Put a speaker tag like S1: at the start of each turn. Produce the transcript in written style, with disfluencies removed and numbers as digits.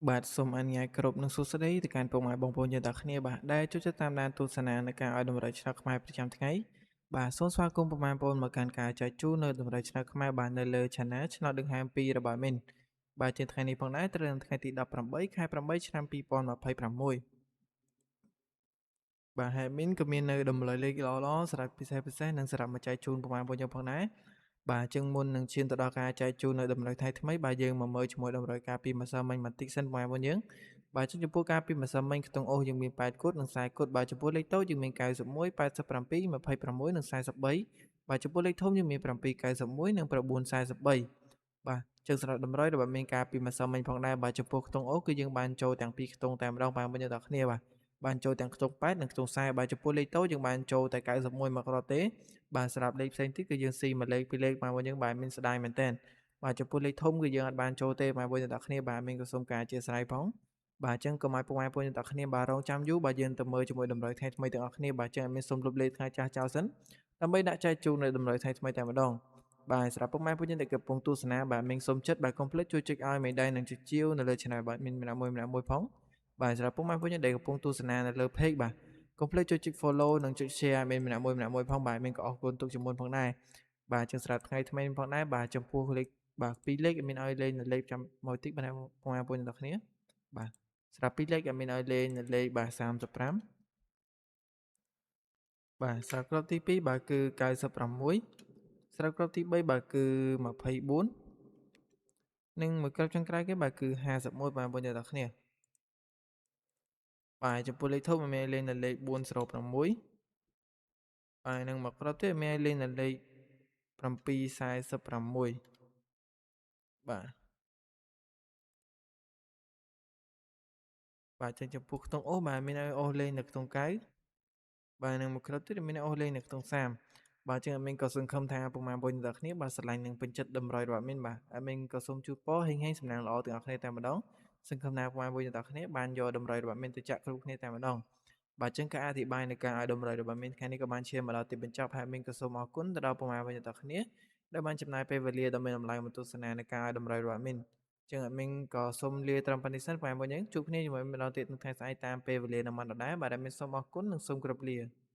S1: បាទសូមអនុញ្ញាតគោរពនិងសួស្តីទៅកាន់ពុកម៉ែបងប្អូនយើងទាំងគ្នាបាទដែលចូលចិត្តតាមដានទស្សនានៅការឲ្យតម្រូវឆ្នោតខ្មែរប្រចាំថ្ងៃបាទសូមស្វាគមន៍ពុកម៉ែបងប្អូនមកកាន់ការចែកជូននៅតម្រូវឆ្នោតខ្មែរបាទនៅលើ Channel ឆ្នោតដង្ហើម2របស់មីនបាទជាថ្ងៃនេះផងដែរត្រូវនៅថ្ងៃទី18ខែ8ឆ្នាំ2026បាទហើយមីនក៏មាននៅតម្លៃលេខល្អៗសម្រាប់ពិសេសពិសេសនិងសម្រាប់មកចែកជូនពុកម៉ែបងប្អូនយើងផងដែរបាទអញ្ចឹងមុននឹងឈានទៅដល់ការចែកជូននៅតម្លៃថ្ងៃថ្មីបាទយើងមកមើលជាមួយតម្រូវការពីម្សិលមិញបន្តិចសិនពុកម៉ែបងប្អូនយើងបាទចំពោះការពីម្សិលមិញខ្ទង់អូសយើងមាន8គត់និង40គត់បាទចំពោះលេខតូចយើងមាន91 87 26និង43បាទចំពោះលេខធំយើងមាន791និង943បាទចឹងសម្រាប់តម្រុយដែលមានការពីម្សិលមិញផងដែរបាទចំពោះខ្ទង់អូសគឺយើងបានចូលទាំងពីរខ្ទង់តែម្ដងបាទបងប្អូនទាំងគ្នាបាទបានចូលទាំងខ្ទង់8និងខ្ទង់40បាទចំពោះលេខតូចយើងបានចូលតែ91មកគ្រាប់ទេបាទសម្រាប់លេខផ្សេងទៀតគឺយើងស៊ីមួយលេខពីរលេខបាទបងយើងបាទមានស្ដាយមែនតើបាទចំពោះលេខធំគឺយើងអត់បានចូលទេបាទបងទាំងគ្នាបាទមានក៏សូមការអធិស្ឋានផងបាទអញ្ចឹងកុំឲ្យពុកម៉ែបងប្អូនទាំងគ្នាបាទរងចាំយូរបាទយើងទៅមើលជាមួយតម្រុយថ្ងៃថ្មីទាំងអស់គ្នាបាទអញ្ចឹងអត់មានសូមលុបលេខថ្ងៃចាស់ចោលសិនដើម្បីដាក់ចែកជូននៅតម្រុយថ្ងៃថ្មីតែម្ដងបាទសម្រាប់ពុកម៉ែបងប្អូនដែលកំពុងទស្សនាបាទមានសូមចិត្តបាទកុំភ្លេចជួយចុចឲ្យមេដៃនិងចុចជាវនៅលើ Channel បាទមានម្នាក់មួយម្នាក់មួយផងបាទសម្រាប់ពុកម៉ែបងប្អូនដែលកំពុងទស្សនានៅលើ Page បាទកុំភ្លេចជួយចុច Follow និងចុច Share មានម្នាក់មួយម្នាក់មួយផងបាទមានក៏អរគុណទុកជាមុនផងដែរបាទចឹងសម្រាប់ថ្ងៃថ្មីផងដែរបាទចំពោះលេខបាទពីរលេខមានឲ្យលេងនៅលេខចាំមួយតិចបាទពុកម៉ែបងប្អូនទាំងគ្នាបាទសម្រាប់ពីរលេខមានឲ្យលេងនៅលេខបាទ35បាទសម្រាប់គ្រាប់ទី2បាទគឺ96សម្រាប់គ្រាប់ទី3បាទគឺ24និងមួយគ្រាប់ចុងក្រោយគេបាទគឺ51បាទបងប្អូនទាំងគ្នាបាទចំពោះលេខធំមានលេខនៅលេខ406បាទនិងមួយគ្រាប់ទៀតមានលេខនៅលេខ746បាទបាទចឹងចំពោះខ្ទង់អូសបាទមានឲ្យអូសលេងនៅខ្ទង់9បាទនិងមួយគ្រាប់ទៀតមានឲ្យអូសលេងនៅខ្ទង់30បាទចឹងអត់មានក៏សង្ឃឹមថាពុកម៉ែបងប្អូនទាំងគ្នាបាទស្រឡាញ់និងពេញចិត្តតម្រុយរបស់មានបាទអត់មានក៏សូមជូនពរហេងហេងសំណាងល្អទាំងអស់គ្នាតែម្ដងសង្ឃឹមថាពុកម៉ែបងប្អូនទាំងគ្នាបានយកតម្រុយរបស់មានទៅចាក់គ្រប់គ្នាតែម្ដងបាទចឹងការអធិប្បាយនៃការឲ្យតម្រុយរបស់មានថ្ងៃនេះក៏បានឈានមកដល់ទីបញ្ចប់ហើយមានក៏សូមអរគុណទៅដល់ពុកម៉ែបងប្អូនទាំងគ្នាដែលបានចំណាយពេលវេលាដ៏មានតម្លៃមកទស្សនានៃការឲ្យតម្រុយរបស់មានចឹងអត់មានក៏សូមលាត្រឹមប៉ុណ្នេះសិនបងប្អូនយើងជួបគ្នាជាមួយម្ដងទៀតនៅថ្ងៃស្អែកតាមពេលវេលានៅម៉ោងដដែលបាទអត់មានសូមអរគុណនិងសូមគោរពលា។